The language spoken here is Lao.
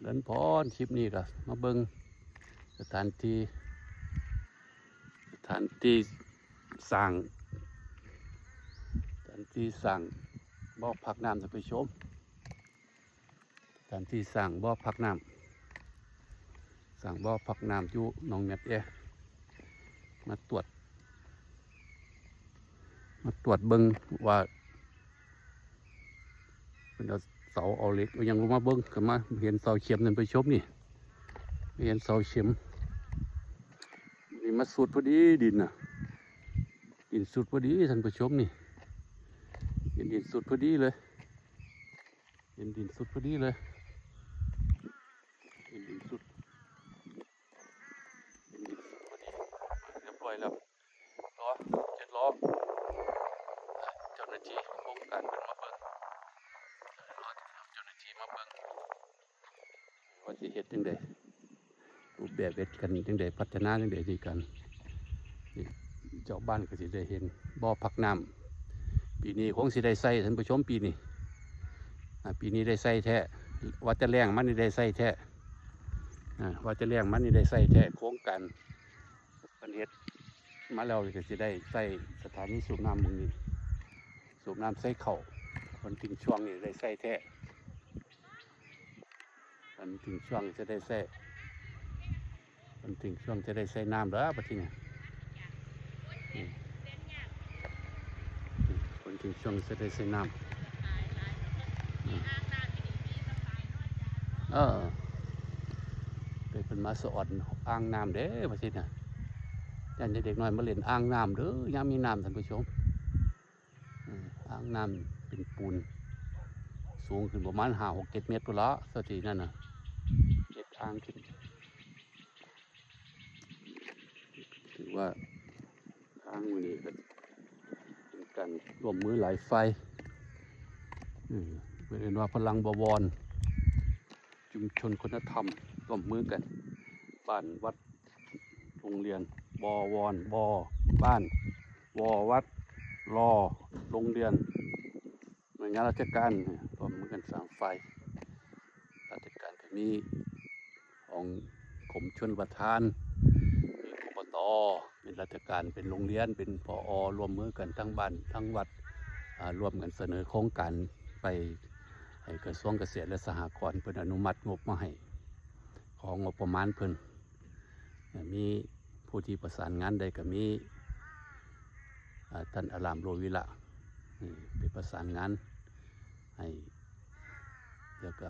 ເລີນພອນ ຄລິບນີ້ກໍມາເບິ່ງສະຖານທີ່ ສະຖານທີ່ສ້າງ ສະຖານທີ່ສ້າງບໍ່ພັກນ້ຳ ທ່ານຜູ້ຊົມ. ສະຖານທີ່ສ້າງບໍ່ພັກນ້ຳ ສ້າງບໍ່ພັກນ້ຳຢູ່ໜອງແມັດແອ ມາຕວດ ມາຕວດເບິ່ງວ່າ ເພິ່ນເອົາເສົາເອົາເຫຼັກເອົາຫຍັງລົງມາເບິ່ງ ກໍມາເຫັນເສົາເຂັມ ທ່ານຜູ້ຊົມນີ້ ເຫັນເສົາເຂັມ ນີ້ມາສຸດພໍດີ ດິນນະ ດິນສຸດພໍດີ ທ່ານຜູ້ຊົມນີ້ ເຫັນດິນສຸດພໍດີເລີຍ ເຫັນດິນສຸດພໍດີເລີຍ ເຫັນດິນສຸດ ເຫັນດິນສຸດພໍດີ ຮຽບຮ້ອຍແລ້ວ ລໍ ເຈັດລໍ້ ເຈົ້າໜ້າທີ່ໂຄງການເພິ່ນມາເບິ່ງ ລໍເຈົ້າໜ້າທີ່ມາເບິ່ງ ວ່າຊິເຮັດຈັ່ງໃດ ຮູບແບບເຮັດກັນຈັ່ງໃດ ພັດທະນາຈັ່ງໃດ ທີ່ການ ນີ້ ເຈົ້າບ້ານກໍຊິໄດ້ເຫັນບໍ່ພັກນ້ຳ ປີນີ້ຄົງຊິໄດ້ໃຊ້ ທ່ານຜູ້ຊົມ ປີນີ້ ອາ ປີນີ້ໄດ້ໃຊ້ແທ້ ວ່າແຕ່ແລ້ງມານີ້ໄດ້ໃຊ້ແທ້ ອາ ວ່າແຕ່ແລ້ງມານີ້ໄດ້ໃຊ້ແທ້ ໂຄງການ ເພິ່ນເຮັດມາແລ້ວກໍຊິໄດ້ໃຊ້ສະຖານີສູບນ້ຳໝ່ອງນີ້ ສູບນ້ຳໃສ່ເຂົ້າ ເພິ່ນຖິງຊ່ວງນີ້ໄດ້ໃຊ້ແທ້ ເພິ່ນເຖິງຊ່ວງຈະໄດ້ໃຊ້ ເພິ່ນເຖິງຊ່ວງຈະໄດ້ໃຊ້ນ້ຳແລ້ວບັດທີນີ້ ອືມ ເພິ່ນເຖິງຊ່ວງຈະໄດ້ໃຊ້ນ້ຳ ເອີ ເພິ່ນມາສະອອນອ່າງນ້ຳເດ້ ວ່າຊີ້ນະ ຢ້ານເດັກນ້ອຍມາຫຼິ້ນອ່າງນ້ຳເດີ້ ຍາມມີນ້ຳ ທ່ານຜູ້ຊົມ ເອີ ອ່າງນ້ຳເປັນປູນ ສູງຂຶ້ນປະມານຫ້າ ຫົກ ເຈັດ ເມັດພຸ້ນລະ ສະຕິນັ້ນນະ ເຮັດອ່າງຂຶ້ນ ຖືວ່າທາງມື້ນີ້ກໍເປັນການຮ່ວມມືຫຼາຍຝ່າຍ ເອີ ເພິ່ນເອີ້ນວ່າພະລັງບໍວອນ ຊຸມຊົນຄຸນນະທຳ ຮ່ວມມືກັນ ບ້ານ ວັດ ໂຮງຮຽນ ບໍວອນ ບໍ ບ້ານ ວໍ ວັດ ລໍ ໂຮງຮຽນ ໜ່ວຍງານລາຊະການ ຮ່ວມມືກັນສາມຝ່າຍ ລາຊະການກໍມີຂອງກົມຊົນປະທານ ມີ ກບຕ ເປັນລາຊະການ ເປັນໂຮງຮຽນ ເປັນ ຜອ ຮ່ວມມືກັນທັງບ້ານທັງວັດ ອາ ຮ່ວມກັນສະເໜີໂຄງການໄປໃຫ້ກະຊວງກະເສດ ແລະ ສະຫະກອນ ເພິ່ນອະນຸມັດງົບມາໃຫ້ ຂໍງົບປະມານເພິ່ນ ມີຜູ້ທີ່ປະສານງານໄດ້ກໍມີ ອາ ທ່ານອາລາມ ໂລວິລະ ໄປປະສານງານໃຫ້ ແລ້ວກໍ